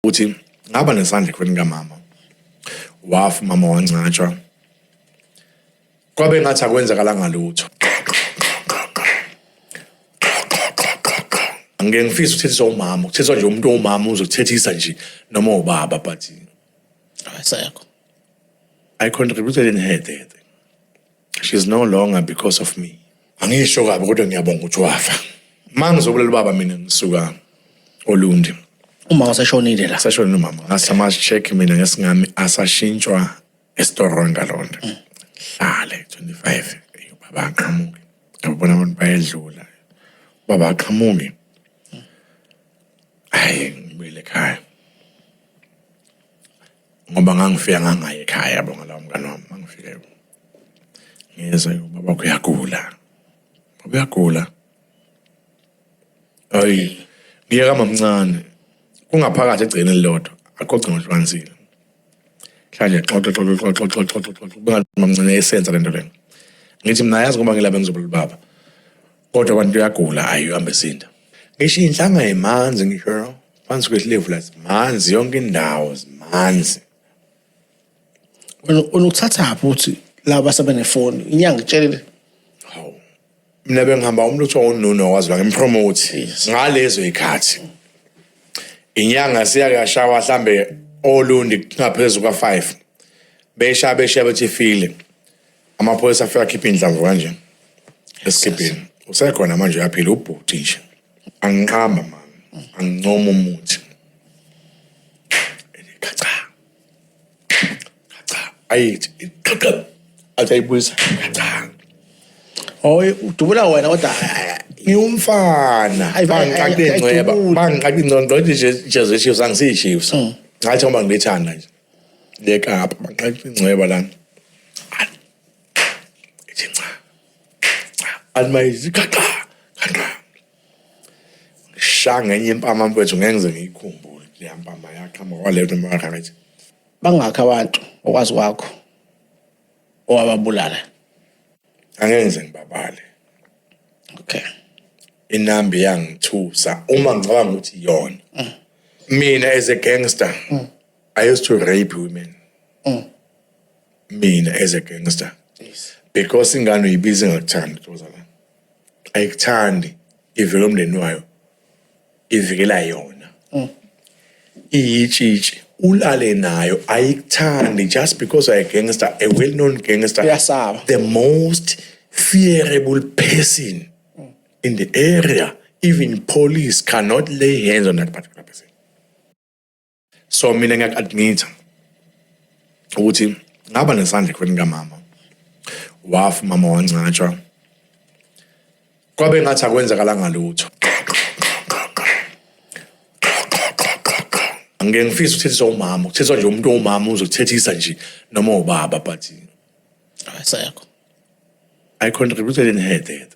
Ukuthi ngaba nesandla ekufeni kamama. Wafa umama, wangcatshwa, kwabe ngathi akwenzakalanga lutho. Ngike ngifise ukuthethiswa umama, ukuthethiswa nje umuntu owumama uzokuthethisa nje noma ubaba, but Asekho. I contributed in her death. She's no longer because of me. Angisho kabi, kodwa ngiyabonga ukuthi wafa. Ma ngizobulela ubaba, mina ngisuka oLundi. Uma useshonile la. Sashona umama. Ngasama-check mina ngesingami asashintshwa esitoro ngalonto. Hlale 25. Ubaba aqhamuke. Ngabona abantu bayedlula. Ubaba aqhamuke. Hayi, ngibuyele ekhaya. Ngoba ngangifika ngangayi ekhaya, yabo, ngalawo mngani wami. Mangifike ngizwe ubaba uyagula. Baba uyagula. Hayi, ngiye kamamncane. Kungaphakathi egcekeni elilodwa, akho gcingo ohlukanisile. Hlanje xoxo xoxo xoxo xoxo xoxo xoxo, bengathi mamncane esenza lento lena. Ngithi mina yazi ngoba ngilapha ngizobula ubaba. Kodwa abantu uyagula, ayi, uhambe esinda. Ngisho inhlanga imanzi, ngisho phansi kwehlevu la zimanzi, yonke indawo zimanzi. Wena unokuthathaphi ukuthi laba sebenefoni inyanga itshelile? Hawu. Mina bengihamba umuntu othiwa uNuno wazi ngimpromote ngalezo ikhathi. Inyanga siyake yashawa mhlambe oLundi ngaphezulu ka5. Besha besha bethi ifile. Amaphoyisa afika akhipha inhlamvu kanje esikibhini. Usekhona manje, uyaphila ubhuti nje. Angiqamba mama, angincoma umuthi. Khacha. Khacha. Ayithi qqa. Athi ayibuyisa. Khacha. Oh, udubula wena kodwa? Ngiwumfana. Ayi, Bangiqaqe ayi, ingcweba, ayidubuli. Bangiqaqe ingcweba nje nje Chiefs, angisiyi Chiefs. Ngathi ngoba ngilithanda nje. LeKapa bangiqaqe ingcweba lana. Ithi cha. Cha. Athi mayithi khaqa. Khaqa. Ngishaya ngenye impama mfethu, ngeke ngize ngiyikhumbule. Leya mpama yaqhamuka kwaleyo nto ngathi. Bangakhi abantu okwazi kwakho owababulala? Angeke ngize ngibabale. Inambi yangithusa uma ngicabanga ukuthi yona. Mina as a gangster, I used to rape women. Mina as a gangster. Because ingane uyibiza ingakuthandi, Thokozana. Ayikuthandi, ivela umndeni wayo. Ivikela yona. Iyitshitshi. Ulale nayo, ayikuthandi just because you are a gangster, a well-known gangster. Uyasaba. The most fearable person in the area. Even police cannot lay hands on that particular person. So mina ngiyaku-admit ukuthi ngaba nesandla ekufeni kamama. Wafa umama, wangcatshwa, kwabe ngathi akwenzakalanga lutho. Ngike ngifise ukuthethiswa umama, ukuthethiswa nje umuntu owumama uzokuthethisa nje noma ubaba, but Asekho. I contributed in her death.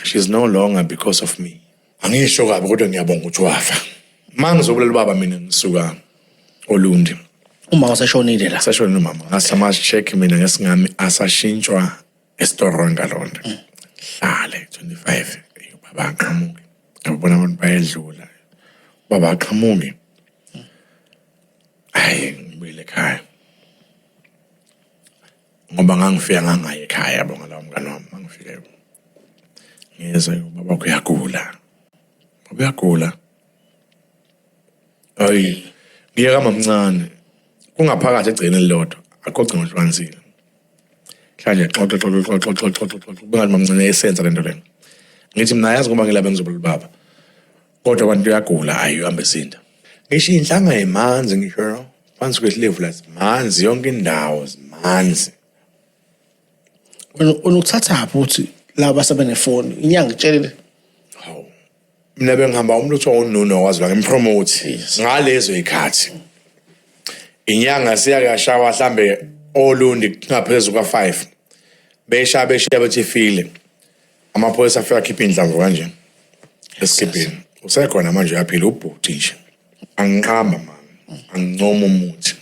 She's no longer because of me. Angisho kabi, kodwa ngiyabonga ukuthi wafa. Ma ngizobulela ubaba, mina ngisuka oLundi. Uma useshonile la. Sashona umama. Ngasama-check mina ngesingami asashintshwa esitoro ngalonto. Hlale 25. Ubaba aqhamuke. Ngabona abantu bayedlula. Ubaba aqhamuke. Hayi, ngibuyele ekhaya. Ngoba ngangifika ngangayi ekhaya, yabo, ngalawo mngani wami. Mangifike ngizwe ubaba uyagula. Baba uyagula. Hayi, ngiye kamamncane. Kungaphakathi egcekeni elilodwa, akho gcingo ohlukanisile. Hlanje xoxo xoxo xoxo xoxo xoxo xoxo, bengathi mamncane esenza lento lena. Ngithi mina yazi ngoba ngilapha ngizobula ubaba. Kodwa abantu uyagula, ayi, uhambe esinda. Ngisho inhlanga imanzi, ngisho phansi kwehlevu la zimanzi, yonke indawo zimanzi. Wena unokuthathaphi ukuthi laba sebenefoni inyanga itshelile? Hawu. Mina bengihamba umuntu othiwa uNuno wazi ngimpromote ngalezo ikhathi. Inyanga siyake yashawa mhlambe oLundi ngaphezulu ka5. Besha besha bethi ifile. Amaphoyisa afika akhipha inhlamvu kanje esikibhini. Usekhona manje, uyaphila ubhuti nje. Angiqamba mama, angincoma umuthi.